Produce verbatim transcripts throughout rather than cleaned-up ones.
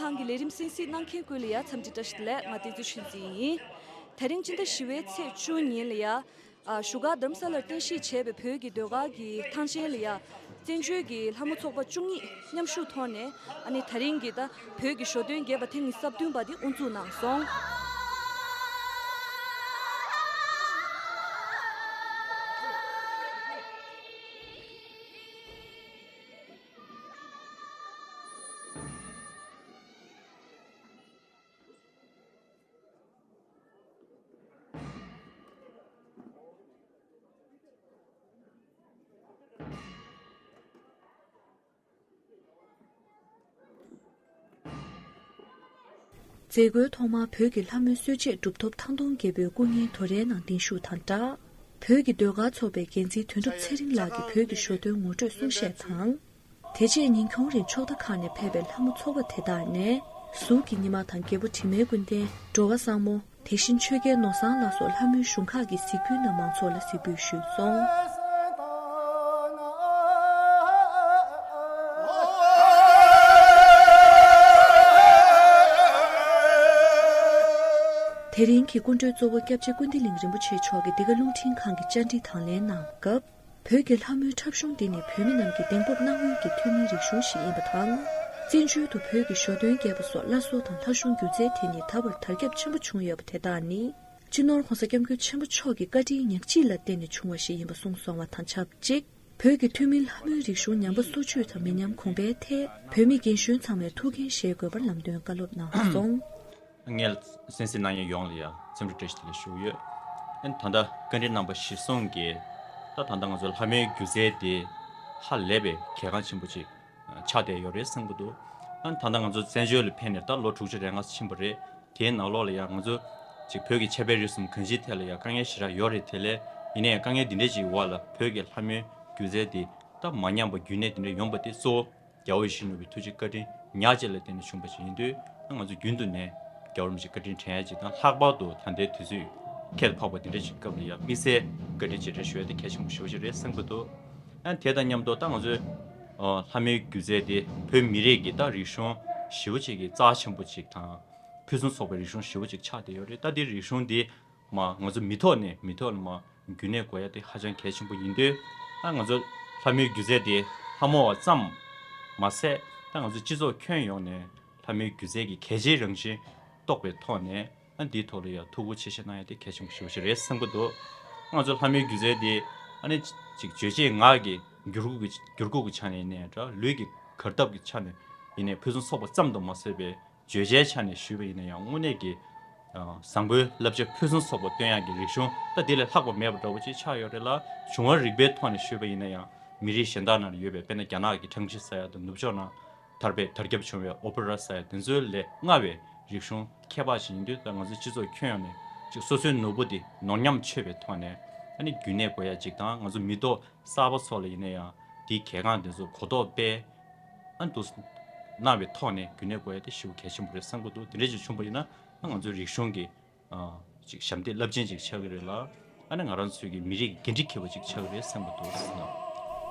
ཁང་གི་ལས་རིམ་གསན་གཟིགས་གནང་མཁན་ཀུན་ལ་ཡ་འཚམས་འདྲི་བཀྲ་ཤིས་བདེ་ལེགས། ང་བསྟན་འཛིན་ཆོས་འཛིན་ཡིན། དེ་རིང་སྤྱི་ཟླ་བཞི་པའི་ཚེས་བཅུ་ཉིན་ལ་ཡ། ཨ། བཞུགས་སྒར་རྡ་རམ་ས་ལར་རྟེན་གཞི་བྱས་པའི་བོད་ཀྱི་ཟློས་གར་གྱི་ཐང་ཆེན་ལ་ཡ། བཙན་བྱོལ་གྱི་ལྷ་མོ་ཚོགས་པ་བཅུ་གཉིས་མཉམ་ཞུགས་ཐོག་ནས། ཨ་ནི་དེ་རིང་གི་ད་བོད་ཀྱི་ཞོ་སྟོན་རྒྱས་པ་ཐེངས་ཉི་ཤུ་རྩ་བདུན་པ་འདི་དབུ་འཛུགས་གནང་སོང་། མཛད་སྒོའི་ཐོག་མར་བོད་ཀྱི་ལྷ་མོའི་སྲོལ་འབྱེད་གྲུབ་ཐོབ་ཐང་སྟོང་རྒྱལ་པོའི་སྐུ་བརྙན་དོ་རའི་ནང་གདན་ཞུ་དང་སྦྲགས། བོད་ཀྱི་ཟློས་གར་ཚོགས་པའི་འགན་འཛིན་དོན་གྲུབ་ཚེ་རིང་ལགས་ཀྱིས་བོད་ཀྱི་ཞོ་སྟོན་ངོ་སྤྲོད་གསུང་བཤད་དང་། དེ་རྗེས་ཉིན་གུང་རིང་ཕྱོགས་མཐའ་ཁག་ནས་ཕེབས་པའི་ལྷ་མོ་ཚོགས་པ་དེ་དག་ནས། གཟུགས་ཀྱི་ཉི་མ་དང་རྒྱལ་པོ་དྲི་མེད་ཀུན་ལྡན། འགྲོ་བ་བཟང་མོ། དེ་བཞིན་ཆོས་རྒྱལ་ནོར་བཟང་ལ་སོགས་ལྷ་མོའི་གཞུང་ཁག་གི་གཟིགས་འབུལ་རྣམས་མང་ཚོགས་ལ་གཟིགས་འབུལ་ཞུས་སོང་། དེ་རིང་གི་སྐུ་མགྲོན་གཙོ་བོ་སྐྱབས་རྗེ་ཀུན་བདེ་གླིང་རིན་པོ་ཆེ་མཆོག་གིས་འདི་ག་རླུང་འཕྲིན་ཁང་གི་བཅར་འདྲི་དང་ལེན་གནང་སྐབས། བོད་ཀྱི་ལྷ་མོའི་འཁྲབ་གཞུང་འདི་ནི་བོད་མི་རྣམས་ཀྱི་གདེང་སྤོབས་གནང་མུས་ཀྱི་ཐུན་མིན་རིག་གཞུང་ཞིག་ཡིན་པ་དང་། བཙན་བྱོལ་དུ་བོད་ཀྱི་ཞོ་སྟོན་རྒྱས་པ་སོགས་བླ་སྲོག་དང་ལྷ་གཞུང་སྒྱུ་རྩལ་དེ་ཉིད་ད་བར་དར་ཁྱབ་ཆེན་པོ་བྱུང་ཡོད་པ་དེ་དག་ནི། སྤྱི་ནོར་༸གོང་ས་༸སྐྱབས་མགོན་ཆེན་པོ་མཆོག་གི་བཀའ་དྲིན་ཉག་གཅིག་ལ་བརྟེན་ནས་བྱུང་བ་ཞིག་ཡིན་པ་གསུངས་སོང་བ་དང་ཆབས་ཅིག་བོད་ཀྱི་ཐུན་མིན་ལྷ་མོའི་རིག་གཞུང་ཉམས་པ་སོར་ཆུད་དང་མི་ཉམས་གོང་འཕེལ་ཐད་བོད་མི་རྒན་གཞོན་ཚང་མས་ཐུགས་འགན་བཞེས་དགོས་པར་ལམ་སྟོན་བཀའ་སློབ་གནང་སོང་། ངས་གསན་གཟིགས་གནང་མཁན་ཡོངས་ལ་ཡང་འཚམས་འདྲི་བཀྲ་ཤིས་བདེ་ལེགས་ཞུ་གི་ཡོད། ཨ་ནི་ད་ལྟ་བཀའ་འདྲི་གནང་བ་གཞིར་བཟུང་གིས། ད་ད་ལྟ་ང་ཚོ་ལྷ་མོའི་སྒྱུ་རྩལ་འདི་ཧ་ལས་པའི་གལ་འགངས་ཆེན་པོ་ཅིག་ཆགས་བསྡད་ཡོད་རེད་བསམ་གྱི་འདུག་ཨ་ནི་ད་ལྟ་ང་ཚོ་བཙན་བྱོལ་ལ་ཕེབས་ནས་ད་ལོ་དྲུག་ཅུ་རེ་ལྔ་ཕྱིན་པ་རེད། དེའི་ནང་ལོགས་ལ་ཡང་ང་ཚོ་ཅིག་བོད་ཀྱི་ཆབ་དཔལ་རིག་གསུམ་གང་ཅིའི་ཐད་ལ་ཡང་དཀའ་ངལ་ཞེ་དྲག་ཡོད་རེད། དེ་ལས་ཡིན་ན་ཡང་དཀའ་ངལ་འདི་འདྲ་ཅིག་འོག་ལ་བོད་ཀྱི་ལྷ་མོའི་སྒྱུ་རྩལ་འདི་ད་མ་ཉམས་པ་རྒྱུན་གནས་འདི་འདྲ་ཡོང་པ་དེ་གཙོ་བོ། རྒྱལ་བ་ཡིད་བཞིན་ནོར་བུའི་ཐུགས་རྗེ་བཀའ་དྲིན་ཉག་གཅིག་ལ་བརྟེན་ནས་བྱུང་བ་ཞིག་ཡིན་དུས། ང་ཚོ་རྒྱུན་དུ་ནས་རྒྱལ་བ་རིན་པོ་ཆེའི་བཀའ་དྲིན་དྲན་ཡ་ཅིག་དང་། ལྷག་པར་དུ་ད་ལྟའི་དུས་ཚོད་ཁྱད་དུ་འཕགས་པ་འདི་འདྲ་ཞིག་སྐབས་ལ་ཡང་དམིགས་བསལ་བཀའ་དྲིན་རྗེས་དྲན་ཞུ་ཡ་དེ་གལ་ཆེན་པོ་ཞེ་པོ་ཅིག་རེད་བསམ་གྱི་འདུག་ཨ་དེ་དང་མཉམ་དུ་ད་ང་ཚོའི་ཨ་ལྷ་མོའི་སྒྱུ་རྩལ་དེ་བོད་མི་རིགས་ཀྱི་ད་རིག་གཞུང་ཞེ་པོ་ཅིག་གི་རྩ་ཆེན་པོ་ཅིག་དང་། ཕུན་སུམ་ཚོགས་པའི་རིག་གཞུང་ཞེ་པོ་ཅིག་ཆགས་བསྡད་ཡོད་རེད། ད་འདི་རིག་གཞུང་འདི་མ་ང་ཚོ་མི་ཐོག་ནས་མི་ཐོག་ལ་མ་རྒྱུན་གནས་དགོས་ཡ་དེ་ཧ་ཅང་གལ་ཆེན་པོ་ཡིན་དུས། ཨ་ང་ཚོ་ལྷ་མོའི་སྒྱུ་རྩལ་དེ་ལྷ་མོ་བ་ཙམ་མ་ཟད། ད་ང་ཚོ་སྤྱི་ཚོགས་ཁྱོན་ཡོངས་ནས་ལྷ་མོའི་སྒྱུ་རྩལ་གྱི་གལ་ཆེའི་རང་བཞིན་རྟོགས་པའི་ཐོག་ནས། ཨ་འདིའི་ཐོག་ལ་ཡ་ཐུགས་ཁུར་ཆེ་བཞེས་གནང་ཡ་དེ་གལ་ཆེན་པོ་ཞེ་པོ་ཞིག་རེད་བསམ་གྱི་འདུག་ང་ཚོ་ལྷ་མོའི་སྒྱུ་རྩལ་དེ་ཨ་ནི་ཅིག་བརྗོད་བྱེད་ངག་གི་འགྱུར་ཁུག་གི་འགྱུར་ཁུག་གི་ཆ་ནས་ཡིན་ནའི་འདྲ། ལུས་ཀྱི་གར་སྟབས་ཀྱི་ཆ་ནས་ཡིན་ནའི་ཕུན་སུམ་ཚོགས་པ་ཙམ་དུ་མ་ཟད་པའི། བརྗོད་བྱའི་ཆ་ནས་ཞུས་པ་ཡིན་ན་ཡང་། དངོས་གནས་ཀྱི་ཨ་བཟང་པོའི་བསླབ་བྱ་ཕུན་སུམ་ཚོགས་པ་སྟོན་ཡག་གི་རིག་གཞུང་ད་དེ་ལས་ལྷག་པ་མེད་པ་འདྲ་བོ་ཅིག་ཆགས་ཡོད་རེད་ལ། བྱུང་བ་རིག་པའི་ཐོག་ནས་ཞུས་པ་ཡིན་ན་ཡང་། མི་རིགས་གཞན་དག་ནང་ཡོད་པའི། དཔེར་ན་རྒྱ་ནག་གི་ཊང་ཅི་ཟེར་ཡག་དང་། ནུབ་ཕྱོགས་ནང་དར་བའི་དར་ཁྱབ་བྱུང་བའི་ཨོ་པེ་ར་ཟེར་ཡག་དེ་ཚོ་ལས་སྔ་བའི་རིག་གཞུང་ཁྱད་འཕགས་ཤིག་ཡིན་དུས། ད་ང་ཚོའི་སྤྱི་ཚོགས་ཁྱོན་ཡོངས་ནས་ཅིག་སོ་སོའི་ནོར་བུ་དེ་ནོར་ཉམས་ཆོད་པའི་ཐོག་ནས་ཨ་ནི་རྒྱུན་གནས་དགོས་ཡ་ཅིག་དང་། ང་ཚོ་མི་ཐོག་གསར་པ་ཚོ་ལ་ཡིན་ན་ཡང་དེའི་གལ་འགངས་དེ་ཚོ་གོ་རྟོགས་སྤེལ། ཨ་འདུག་གནང་བའི་ཐོག་ནས་རྒྱུན་གནས་དགོས་ཡ་དེ་ཞེ་པོ་གལ་ཆེན་པོ་རེད་བསམ་གྱི་འདུག་དེ་འདྲ་ཅིག་བྱུང་པ་ཡིན་ན། ཨ་ང་ཚོའི་རིག་གཞུང་གི་ཨ་ཅིག་ཞབས་འདེགས་རླབས་ཆེན་ཅིག་ཆགས་ཀྱི་རེད་ལ། ཨ་ནི་ང་རང་ཚོའི་གི་མི་རིགས་འགན་འཁྲི་འཁྱེར་བ་ཅིག་ཆགས་ཀྱི་རེད་བསམ་གྱི་འདུག་ཟེར་ན།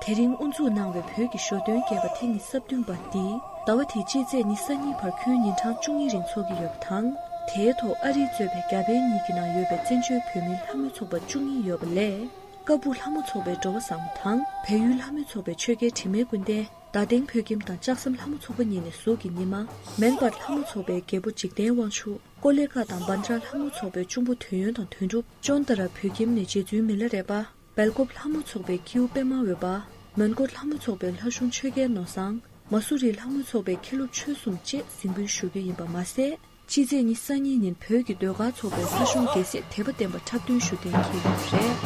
དེ་རིང་དབུ་འཛུགས་གནང་བའི་བོད་ཀྱི་ཞོ་སྟོན་རྒྱས་པ་ཐེངས་ཉི་ཤུ་རྩ་བདུན་པ་འདི་ཟླ་བ་འདིའི་སྤྱི་ཚེས་ཉི་ཤུ་རྩ་གཉིས་བར་ཁྱོན་ཉིན་གྲངས་བཅུ་གཉིས་རིང་འཚོགས་ཀྱི་ཡོད་པ་དང་། དེའི་ཐོག་ཨ་རིས་གཙོས་པའི་རྒྱ་བལ་གཉིས་ཀྱི་ནང་ཡོད་པའི་བཙན་བྱོལ་བོད་མིའི་ལྷ་མོའི་ཚོགས་པ་བཅུ་གཉིས་ཡོད་པ་ལས། ཀ་སྦུག་ལྷ་མོ་ཚོགས་པའི་འགྲོ་བ་བཟང་མོ་དང་། བལ་ཡུལ་ལྷ་མོའི་ཚོགས་པའི་ཆོས་རྒྱལ་དྲི་མེད་ཀུན་ལྡན། རྡ་སྟེང་བོད་ཁྱིམ་དང་ལྕགས་ཟམ་ལྷ་མོ་ཚོགས་པ་གཉིས་ནས་གཟུགས་ཀྱི་ཉི་མ། མན་སྤར་ལྷ་མོ་ཚོགས་པའི་རྒྱལ་པོ་འཇིག་རྟེན་དབང་ཕྱུག། ཀོ་ལེ་ཀ་དང་བྷན་ཌ་ར་ལྷ་མོ་ཚོགས་པའི་གཅུང་པོ་དོན་ཡོན་དང་དོན་གྲུབ། ཅོན་ཏ་ར་བོད་ཁྱིམ་ནས་རྗེ་བཙུན་མི་ལ་རས་པ། སྦེལ་ཀོབ་ལྷ་མོ་ཚོགས་པའི་ཁྱེའུ་པད་མ་འོད་འབར། མོན་གྷོ་ལྷ་མོ་ཚོགས་པའི་ལྷ་གཞུང་ཆོས་རྒྱལ་ནོར་བཟང་། མ་སུ་རི་ལྷ་མོ་ཚོགས་པའི་མཁན་སློབ་ཆོས་གསུམ་བཅས་གཟིགས་འབུལ་ཞུ་རྒྱུ་ཡིན་པ་མ་ཟད། སྤྱི་ཚེས་ཉི་ཤུ་རྩ་གཉིས་ཉིན་བོད་ཀྱི་ཟློས་གར་ཚོགས་པའི་ལྷ་གཞུང་རྒྱལ་སྲས་དད་པ་ལྡན་པ་འཁྲབ་སྟོན་ཞུ་གཏན་འཁེལ་ཡོད་པ་རེད།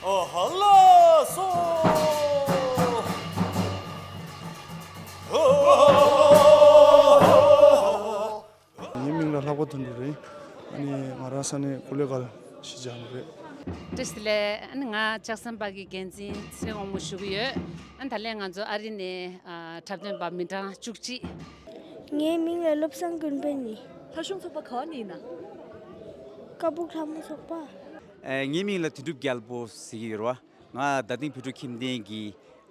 ཨ་ཧ་ལ་སོ། ངའི་མིང་ལ་ལྷག་པ་དོན་གྲུབ་རེད། ཨ་ནི་ང་རང་ས་གནས་ཀོ་ལེ་གལ་གཞིས་ཆགས་ནས་རེད། བཀྲ་ཤིས་བདེ་ལེགས། ཨ་ནི་ང་ལྕགས་ཟམ་པ་གི་འགན་འཛིན་ཚེ་རིང་དབང་མོ་ཞུ་གི་ཡོད། ཨ་ནི་ད་ལན་ང་ཚོ་ཨ་རི་ནས་ཨ་འཁྲབ་སྟོན་པ་མི་གྲངས་བཅུ་གཅིག། ངའི་མིང་ལ་བློ་བཟང་ཀུན་ཕན་ཡིན། ལྷ་གཞུང་ཚོགས་པ་ག་བ་ནས་ཡིན་ན། ཀ་སྦུག་ལྷ་མོ་ཚོགས་པ། ཨ། ངའི་མིང་ལ་དོན་གྲུབ་རྒྱལ་པོ་ཟེར་གྱི་ཡོད་རེད་བ། ང་རྡ་སྟེང་བོད་ཕྲུག་ཁྱིམ་སྡེ་གི་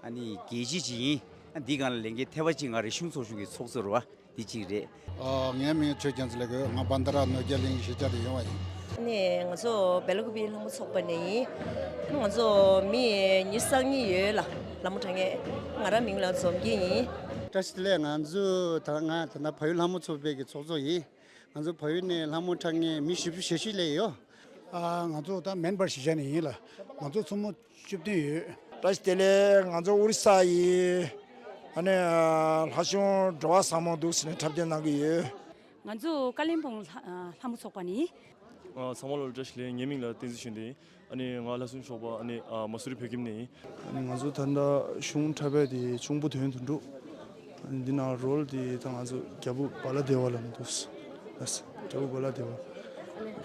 ཨ་ནི་དགེ་བཤེས་ཅིག་ཡིན། ཨ། འདི་སྒང་ལ་ལས་འགན་ཐེ་བ་གཅིག་ང་རིག་གཞུང་ཚོགས་ཆུང་གི་ཚོགས་གཙོ་རེད་བ། འདི་གཅིག་རེད། ཨ། ངའི་མིང་ཆོས་རྒྱལ་མཚན་ལབ་ཀྱི་ཡོད། ང་བན་དྷ་ར་ནོར་རྒྱས་གླིང་གཞིས་ཆགས་ནས་ཡོང་བ་ཡིན། ནས་ང་ཚོ་སྦེ་ལ་ཀུ་པི་ལྷ་མོ་ཚོགས་པ་ནས་ཡིན། ང་ཚོ་མི་ཉི་ཤུ་རྩ་གཉིས་ཡོད་ལ། ལྷ་མོ་འཁྲབ་མཁན། ང་རང་མིང་ལ་འཛོམས་སྐྱིད་ཡིན། བཀྲ་ཤིས་བདེ་ལེགས། ང་ཚོ་ད་ང་ད་ལྟ་བལ་ཡུལ་ལྷ་མོ་ཚོགས་པའི་གི་ཚོགས་གཙོ་ཡིན། ང་ཚོ་བལ་ཡུལ་ནས་ལྷ་མོ་འཁྲབ་མཁན་མི་བཞི་བཅུ་ཞེ་བཞི་སླེབས་ཡོད། ཨ། ང་ཚོ་ད་མེན་པར་གཞིས་ཆགས་ནས་ཡིན་ལ། ང་ཚོ་ཚོགས་མི་བཅུ་བདུན་ཡོད། བཀྲ་ཤིས་བདེ་ལེགས། ང་ཚོ་ཨོ་རི་ས་ཡི་ཨ་ནི་ལྷ་གཞུང་འགྲོ་བ་བཟང་མོ་འདུག་ཟེར་ནས་འཁྲབ་སྟོན་གནང་གི་ཡོད། ང་ཚོ་ཀ་ལིམ་པོང་ལྷ་ལྷ་མོ་ཚོགས་པ་ནས་ཡིན། ཨ། ཚང་མ་ལ་བཀྲ་ཤིས་བདེ་ལེགས། ངའི་མིང་ལ་བསྟན་འཛིན་ཆོས་ལྡན་ཡིན། ཨ་ནི་ང་ལྷ་གཞུང་ཚོགས་པ་ཨ་ནི་ཨ་མ་སུ་རི་བོད་ཁྱིམ་ནས་ཡིན། ཨ་ནི་ང་ཚོ་ད་ལྟ་གཞུང་འཁྲབ་པའི་དེ་གཅུང་པོ་དོན་དུ་འགྲོ། ཨ་ནི་འདི་ནང་རོལ་དེ་ད་ང་ཚོ་རྒྱལ་པོ་བ་ལ་དེ་བ་ལ་འདུག་ཨ། རྒྱལ་པོ་བ་ལ་དེ་བ་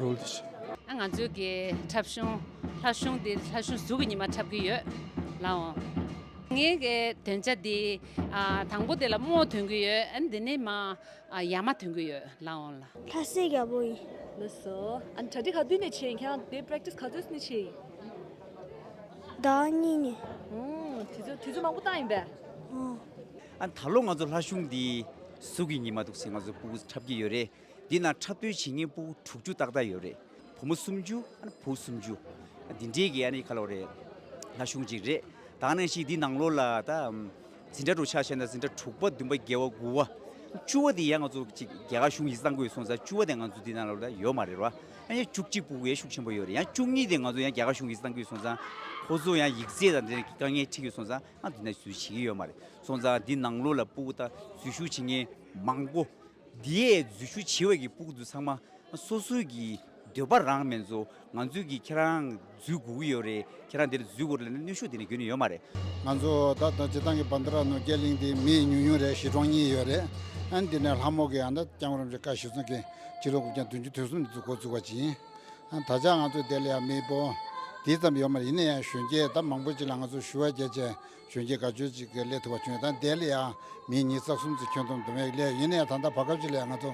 རོལ་དེ་བྱས། ཨ། ང་ཚོ་གི་འཁྲབ་གཞུང་ལྷ་གཞུང་དེ་ལྷ་གཞུང་གཟུགས་ཀྱི་ཉི་མ་འཁྲབ་ཀྱི་ཡོད་ལགས་འོང་། ངའི་གི་འདོན་ཆ་དེ་ཨ་དང་པོ་དེ་ལ་རྨོ་འདོན་གྱི་ཡོད། ཨ་ནི་དེ་ནས་མ་ཨ་ཡ་མ་འདོན་གྱི་ཡོད་ལགས་འོང་ལ། ལྷ་སའི་རྒྱལ་པོ་ཡིན། ལགས་སོ། ཨ་ནི་གྲ་སྒྲིག་ག་དུས་ནས་བྱས་ཡིན། ཁྱེད་རང་དེ་པེ་རེག་ཊི་སི་ག་ཚོད་ནས་བྱས་ཡིན། ཟླ་བ་གཉིས་ནས། ཨུམ། དུས་ཚོད་དུས་ཚོད་མང་པོ་བཏང་ཡིན་པས། ཨོ། ཨ་ནི་ད་ལོ་ང་ཚོ་ལྷ་གཞུང་འདི་གཟུགས་ཀྱི་ཉི་མ་འདུག་ཟེར་ང་ཚོ་སྤུ་གུ་འཁྲབ་ཀྱི་ཡོད་རེད། འདི་ནང་འཁྲབ་སྟོན་བྱེད་མཁན་སྤུ་གུ་དྲུག་ཅུ་ཏག་ཏག་ཡོད་རེད། བུ་མོ་སུམ་ཅུ། ཨ་ནི་བུ་སུམ་ཅུ། ཨ། འདི་འདྲའི་གི་ཨ་ནི་ག་ལབ་རེད། ལྷ་གཞུང་ཅིག་རེད། ད་ག་ནང་བཞིན་འདི་ནང་ལོགས་ལ་ད་འཛིན་གྲྭ་དྲུག་ཆ་བཞག་ན་འཛིན་གྲྭ་དྲུག་པ། བདུན་པ། བརྒྱད་པ། དགུ་པ། བཅུ་པ་དེ་ཡང་ང་ཚོ་ཅིག་རྒྱ་གར་གཞུང་ཡིག་ཚང་དགོས་སོང་ཙང་བཅུ་པ་དེ་ང་ཚོ་འདི་ནང་ལོགས་ལ་ཡོད་མ་རེད་བ། ཨ་ནི་བཅུ་གཅིག་སྤུ་གུ་ཡང་ཤུགས་ཆེན་པོ་ཡོད་རེད། ཡང་བཅུ་གཉིས་དེ་ང་ཚོ་ཡང་རྒྱ་གར་གཞུང་ཡིག་ཚང་དགོས་སོང་ཙང་ཁོ་ཚོ་ཡང་ཡིག་ཚད་དང་དེ་འདྲའི་དཀའ་ངལ་འཕྲད་ཡོད་སོང་ཙང་ཨ་འདི་ནང་འཛུལ་ཞུགས་བྱེད་ཀྱི་ཡོད་མ་རེད། སོང་ཙང་འདི་ནང་ལོགས་ལ་སྤུ་གུ་ད་འཛུལ་ཞུགས་བྱེད་མཁན་མང་པོ། འདིའི་འཛུལ་ཞུགས་བྱེད་པའི་གི་སྤུ་གུ་ཚོ་ཚང་མ་སོ་སོའི་གི་འདོད་པ་རང་མེད་ཚོ། ང་ཚོའི་གི་ཁྱེད་རང་འཛུལ་དགོས་ཀྱི་ཡོད་རེད། ཁྱེད་རང་འདིར་འཛུལ་དགོས་རེད་ལབ་ན་གནོན་ཤུགས་དེ་ནས་རྒྱུན་ནས་ཡོད་མ་རེད། ང་ཚོ་ད་ད་སྤྱིར་བཏང་གི་བན་དྷ་ར་ནོར་རྒྱས་གླིང་འདི་མི་ཉུང་ཉུང་རེད། གཞིས་གྲོང་གཉིས་ཡོད་རེད། ཨ་ནི་འདི་ནས་ལྷ་མོ་གི་ཨ་ད་སྐྱབས་མགོན་རིན་པོ་ཆེ་བཀའ་ཞུས་ཚུལ་གྱི་སྤྱི་ལོ་དགུ་བརྒྱ་བདུན་ཅུ་དོན་གསུམ་ནས་འཛུགས་འགོ་བཙུགས་པ་ཅིག་ཡིན། ཨ། ད་ཆ་ང་ཚོ་དེ་ལ་ཡང་མི་སྤུ་གུ་དེ་ཙམ་ཡོད་མ་རེད། ཡིན་ན་ཡང་གཞོན་སྐྱེས་ད་མང་པོ་ཅིག་ལ་ང་ཚོ་ཞུ་བ་རྒྱག་བྱས། གཞོན་སྐྱེས་དགའ་སྐྱོ་ཅིག་གི་སླེབས་ཐུབ་པ་བྱུང་ཡོད། ད་དེ་ལ་ཡང་མི་ཉི་ཤུ་རྩ་གསུམ་ཙམ་ཁྱོན་བསྡོམས་དུ་མས་སླེབས། ཡིན་ན་ཡང་ད་ལྟ་བར་སྐབས་ཅིག་ལ་ཡང་ང་ཚོ་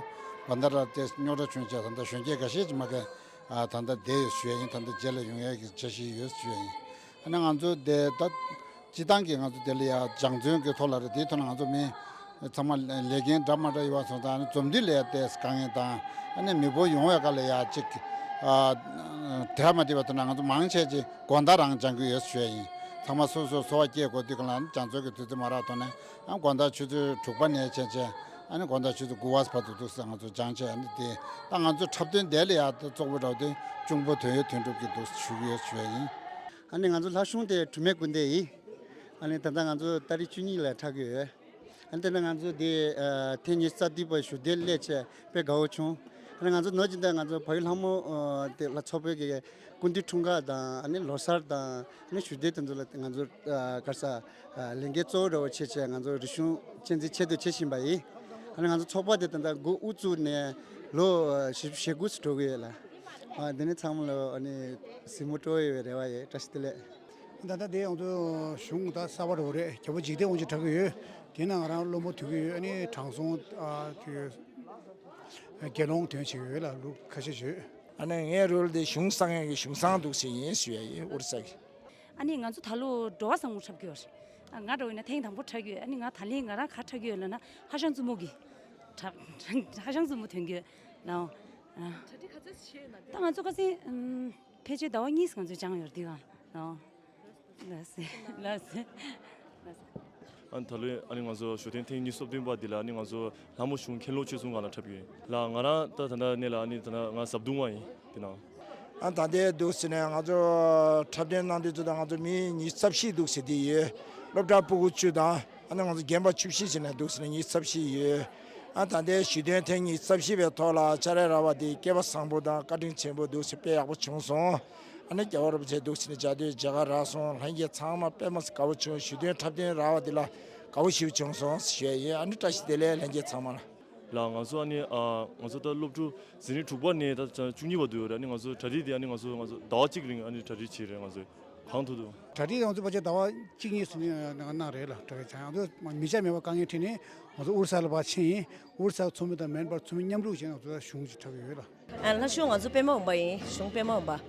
བན་དྷ་ར་དེ་རྙོག་དྲ་བྱུང་བྱས་ད་ལྟ་གཞོན་སྐྱེས་འགའ་ཤས་ཅིག་མ་གི་ཨ་ད་ལྟ་བསྡད་ཡོད་ཞུ་ཡ་ཡིན། ད་ལྟ་རྗེས་ལ་ཡོང་ཡ་གི་འཆར་གཞི་ཡོད་ཞུ་ཡ་ཡིན། ཨ་ནི་ང་ཚོ་དེ་ད་སྤྱིར་བཏང་གི་ང་ཚོ་དེ་ལ་ཡང་སྦྱང་བརྩོན་གྱི་ཐོག་ལ་རེད། དེའི་ཐོག་ལ་ང་ཚོ་མི་ཚང་མ་ལས་འགན་འདྲ་མ་འདྲ་ཡོད་པ་སོང་ཙང་ཨ་ནི་འཛོམས་འདུས་ལ་ཡང་དེ་དཀའ་ངལ་དང་། ཨ་ནི་མི་སྤུ་གུ་ཡོང་བའི་སྐབས་ལ་ཡང་ཅིག་ཨ་དེ་མ་བསྡད་པ་དེ་ན་ང་ཚོ་མང་ཆེ་ཅིག་དགོང་དག་རང་སྦྱང་གི་ཡོད་ཞུ་ཡ་ཡིན། ཚང་མ་སོ་སོ་འཚོ་བ་སྐྱེལ་དགོས་དུས་སྒང་ལ་ཨ་ནི་སྦྱང་བརྩོན་གྱི་དུས་ཚོད་མ་རག་ཐོག་ནས་ཨ་དགོང་དག་ཆུ་ཚོད་དྲུག་པ་ནས་བྱས་བྱས་ཨ་ནི་དགོང་དག་ཆུ་ཚོད་དགུ་པ་བར་དུ་འདུག་སེ་ང་ཚོ་སྦྱང་བྱས། ཨ་ནི་དེ་ད་ང་ཚོ་འཁྲབ་སྟོན་དེ་ལ་ཡང་ད་གཙོ་བོ་འདྲ་བོ་དེ་གཅུང་པོ་དོན་ཡོད་དོན་གྲུབ་ཀྱི་འདུག་ཞུ་གི་ཡོད་ཞུ་ཡ་ཡིན། ཨ་ནི་ང་ཚོ་ལྷ་གཞུང་དེ་གྲུབ་སྨོན་སྐུ་འདེབས་ཡིན། ཨ་ནི་ད་ལྟ་ང་ཚོ་ཏ་རིག་བཅུ་གཉིས་ལ་འཁྲབ་ཀྱི་ཡོད། ཨ་ནི་དེ་ནས་ང་ཚོ་དེ་ཨ་ཐེངས་ཉི་ཤུ་རྩ་བདུན་པ་བཞུགས་སྡེ་སླེབས་བྱས་དཔེ་དགའ་བོ་བྱུང་། ཨ་ནི་ང་ཚོ་ནོར་གྱི་འདི་ང་ཚོ་བལ་ཡུལ་ལྷ་མོ་ཨ་དེ་ལ་ཚོགས་པའི་གི་སྐུ་མདུན་འཁྲུངས་སྐར་དང་ཨ་ནི་ལོ་གསར་དང་ཨ་ནི་བཞུགས་སྡེ་དེ་ཚོ་ལ་ང་ཚོ་ཨ་ག་རེ་ཟ་ཨ་ལས་འགན་གཙོ་བོ་འདྲ་བོ་བྱས་བྱས་ང་ཚོ་རིག་གཞུང་གཅེས་འཛིན་ཆེད་དུ་བྱེད་བཞིན་པ་ཡིན། ཨ་ནི་ང་ཚོ་ཚོགས་པ་དེ་ད་ལྟ་འགོ་དབུ་བཙུགས་ནས་ལོ་ཨ་བཞི་བཅུ་ཞེ་དགུ་ཙམ་འགྲོ་གི་ཡོད་ལ། ཨ་དེ་ནི་ཚང་མ་ལ་ཨ་ནི་གཟིགས་མོ་སྤྲོ་ཡོད་པའི་རེ་བ་ཡོད། བཀྲ་ཤིས་བདེ་ལེགས། ད་ལྟ་དེ་ང་ཚོ་གཞུང་ད་གསར་པ་འདྲ་བོ་རེད། རྒྱལ་པོ་འཇིག་རྟེན་དབང་ཕྱུག་འཁྲབ་ཀྱི་ཡོད། དེ་ན་ང་རང་བློན་པོ་ཐུག་གི་ཡོད། ཨ་ནི་དྲང་སྲོང་ཨ་དེ་དགེ་སློང་འདོན་བྱེད་ཀྱི་ཡོད་ལ། ལུགས་ཁ་ཤས་ཡོད། ཨ་ནི་ངའི་རོལ་དེ་གཞུང་བསྲང་མཁན་གྱི་གཞུང་བསྲང་འདུག་ཟེར་ཡིན་ཞུ་ཡ་ཡིན། ཨོ་རི་ས་གི། ཨ་ནི་ང་ཚོ་ད་ལོ་འགྲོ་བ་བཟང་པོ་འཁྲབ་ཀྱི་ཡོད་རེད། ཨ་ང་འདྲ་བོ་ཡིན་ན་ཐེངས་དང་པོ་འཁྲབ་ཀྱི་ཡོད། ཨ་ནི་ང་ད་ལན་ང་རང་ག་འཁྲབ་ཀྱི་ཡོད་ལབ་ན་ཧ་ཤང་བཙུན་མོ་གི་འཁྲབ། ཧ་ཤང་བཙུན་མོ་འདོན་གྱི་ཡོད་ལ། ཨ་གྲ་སྒྲིག་ག་ཚོད་བྱས་ཡོད་ན། ད་ང་ཚོ་ཁ་སང་ཨམ་ཕལ་ཆེར་ཟླ་བ་གཉིས་ང་ཚོ་སྦྱངས་ཡོད་རེད་འདི་ག་ལ། ལགས་སེ། ལགས་སེ། ལགས་སེ། ཨ་ནི་ད་ལོའི་ཨ་ནི་ང་ཚོ་ཞོ་སྟོན་ཐེངས་ཉི་ཤུ་རྩ་བདུན་པ་འདི་ལ་ཨ་ནི་ང་ཚོ་ལྷ་མོ་གཞུང་མཁན་སློབ་ཆོས་གསུམ་སྒང་ལ་འཁྲབ་ཀྱི་ཡོད་ལ། ང་རང་ད་ད་ལྟ་ནས་ལ་ཨ་ནི་ད་ལྟ་ང་བཟའ་བཏུང་བ་ཡིན་འདི་ན། ཨ་ད་ལྟའི་འདུག་ཟེར་ནས་ང་ཚོ་འཁྲབ་སྟོན་གནང་དུས་ཚོད་ད་ང་ཚོ་མི་ཉི་ཤུ་རྩ་བཞི་འདུག་ཟེར་འདི་ཡོད། སློབ་གྲྭ་སྤུ་གུ་བཅུ་དང་ཨ་ནི་ང་ཚོ་རྒན་པ་བཅུ་བཞི་བྱས་ནས་འདུག་ཟེར་ནས་ཉི་ཤུ་རྩ་བཞི་ཡོད། ཨ་ད་ལྟའི་ཞུ་སྟོན་ཐེངས་ཉི་ཤུ་རྩ་བཞི་པའི་ཐོག་ལ་ཆ་རེ་ར་བ་འདི་སྐལ་བ་བཟང་པོ་དང་བཀའ་དྲིན་ཆེན་པོ་འདུག་ཟེར་དཔེ་ཡག་པོ་བྱུང་སོང་། ཨ་ནི་རྒྱལ་བ་རིན་པོ་ཆེ་འདུག་ཟེར་ནས་མཇལ་དུས་མཇལ་ཁ་རག་སོང་། ལྷན་རྒྱས་ཚང་མ་དཔེ་མ་སྲིད་དགའ་བོ་བྱུང་། ཞུ་སྟོན་འཁྲབ་སྟོན་རག་པ་འདི་ལ་དགའ་བོ་ཞེ་པོ་བྱུང་སོང་ཞུ་ཡ་ཡིན། ཨ་ནི་བཀྲ་ཤིས་བདེ་ལེགས་ལྷན་རྒྱས་ཚང་མ་ལ། ལགས། ང་ཚོ་ཨ་ནི་ཨ་ང་ཚོ་ད་སློབ་ཕྲུག་འཛིན་རིམ་དྲུག་པ་ནས་ད་བཅུ་གཉིས་བར་དུ་ཡོད་རེད། ཨ་ནི་ང་ཚོ་གྲ་སྒྲིག་དེ་ཨ་ནི་ང་ཚོ་ང་ཚོ་ཟླ་བ་གཅིག་རིང་ཨ་ནི་གྲ་སྒྲིག་བྱས་རེད། ང་ཚོ་གང་ཐུབ་ཐུབ། གྲ་སྒྲིག་ང་ཚོ་ཕལ་ཆེར་ཟླ་བ་གཅིག་གཉིས་ཙམ་གནང་རེད་ལ། གྲ་སྒྲིག་བྱས་ང་ཚོ་མི་ཆ་མེད་པ་དཀའ་ངལ་འཕྲད་ནས་ང་ཚོ་ཨོ་རི་ས་ལ་ཕར་ཕྱིན་ཡིན། ཨོ་རི་ས་ཚོགས་མི་དང་མེན་པར་ཚོགས་མི་མཉམ་རུབ་བྱས་ང་ཚོ་གཞུང་ཅིག་འཁྲབ་ཀྱི་ཡོད་ལ། ཨ་ལྷ་གཞུང་ང་ཚོ་པད་མ་འོད་འབར་ཡིན། གཞུང་པད་མ་འོད་འབར།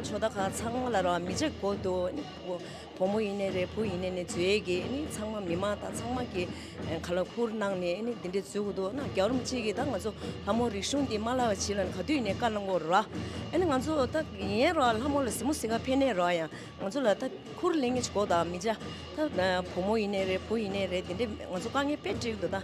ཆོ་ད་ག་ཚང་མ་ལ་ར་མི་བྱ་དགོས་འདུག་ཨ་ནི་བུ་བུ་མོ་ཡིན་ནའི་རེད། བུ་ཡིན་ནའི་ནས་འཛུལ་ཡས་ཀྱི་ཨ་ནི་ཚང་མ་མི་མང་དང་ཚང་མ་གི་ཁ་ལག་ཁུར་གནང་ནས་ཨ་ནི་འདི་འདྲས་འཛུལ་དགོས་འདུག་ན། རྒྱལ་བ་རིན་པོ་ཆེ་གིས་ད་ང་ཚོ་ལྷ་མོ་རིག་གཞུང་འདི་མ་བརླག་པ་བྱེད་ལ་ག་དུས་ཡིན་ནའི་བཀའ་གནང་གི་ཡོད་ར། ཨ་ནི་ང་ཚོ་ད་ཡིན་ར་ལྷ་མོ་ལ་གཟིགས་མོ་གཟིགས་ག་ཕེབས་ནའི་ར་ཡང་ང་ཚོ་ལ་ད་ཁུར་ལེན་མཁན་ཅིག་དགོས། ད་མི་བྱ་ད་བུ་མོ་ཡིན་ནའི་རེད། བུ་ཡིན་ནའི་རེད། འདི་འདྲས་ང་ཚོ་དཀའ་ངལ་དཔེ་འཕྲད་ཀྱི་འདུག་ད་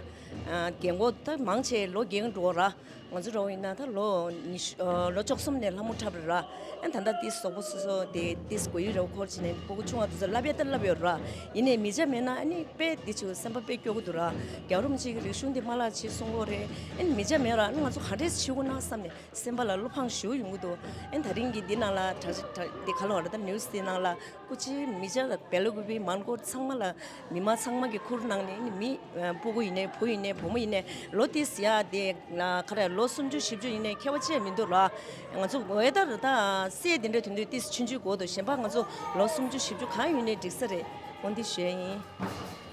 རྒན་གོག་ད་མང་ཆེ་ལོ་རྒན་འགྲོ་ར། ང་ཚོ་འདྲ་བོ་ཡིན་ན་ད་ལོ་ཉི་ཤུ་ཨ་ལོ་བཅུ་གསུམ་ནས་ལྷ་མོ་འཁྲབ་རེད་ར། ཨ་ད་ལྟ་ཏིས་གཟུགས་པོ་སོ་སོ་དེ་ཏིས་གོ་ཡུ་རེ་བ་འཁོར་བྱས་ནས་སྤུ་གུ་ཆུང་བ་དེ་ཚོ་བསླབ་ཡ་ད་བསླབ་ཡོད་ར། ཡིན་ནའི་མི་བྱ་མེད་ན་ཨ་ནི་དཔེ་དེ་ཆུ་སེམས་པ་དཔེ་སྐྱོ་གི་འདུག་ར། རྒྱལ་བ་རིན་པོ་ཆེ་གི་རིག་གཞུང་དེ་མ་བརླག་བྱེད་གསུང་གི་ཡོད་རེད། ཨ་ནི་མི་བྱ་མེད་ར། ཨ་ནི་ང་ཚོ་ག་འདྲས་བྱེད་དགོས་ན་བསམ་ནས་སེམས་པ་ལ་བློ་ཕངས་ཞེ་པོ་ཡོང་གི་འདུག་ཨ་ནི་ད་རིང་གི་འདི་ནང་ལ་དྲ་དྲ་འདི་ག་ལ་བ་ར་ད་ནིའུ་སི་དེ་ནང་ལ། སྐུ་མཁྱེན་མི་བྱ་དང་སྦེལ་ཀོབ་པའི་མོན་གྷོ་ཚང་མ་ལ་མི་མང་ཚང་མ་གིས་ཁུར་གནང་ནས་ནི་མི་ཨ་སྤུ་གུ་ཡིན་ནའི་བུ་ཡིན་ནའི་བུ་མོ་ཡིན་ནའི་ལོ་ཏིས་ཡ་དེ་ན་ག་རེ་ལོ་སུམ་ཅུ་བཞི་བཅུ་ཡིན་ནའི་ཁྱད་པར་ཅི་ཡང་མི་འདུག་ལ། ང་ཚོ་ཝེ་དར་ད་སའི་དེ་འདྲ་དེ་འདྲ་ཏིས་ཆུང་ཆུང་གོ་དོ་གཞན་པ་ང་ཚོ་ལོ་སུམ་ཅུ་བཞི་བཅུ་གང་ཡིན་ནའི་འགྲིག་ས་རེད། འོ་འདི་ཞུ་ཡ་ཡིན།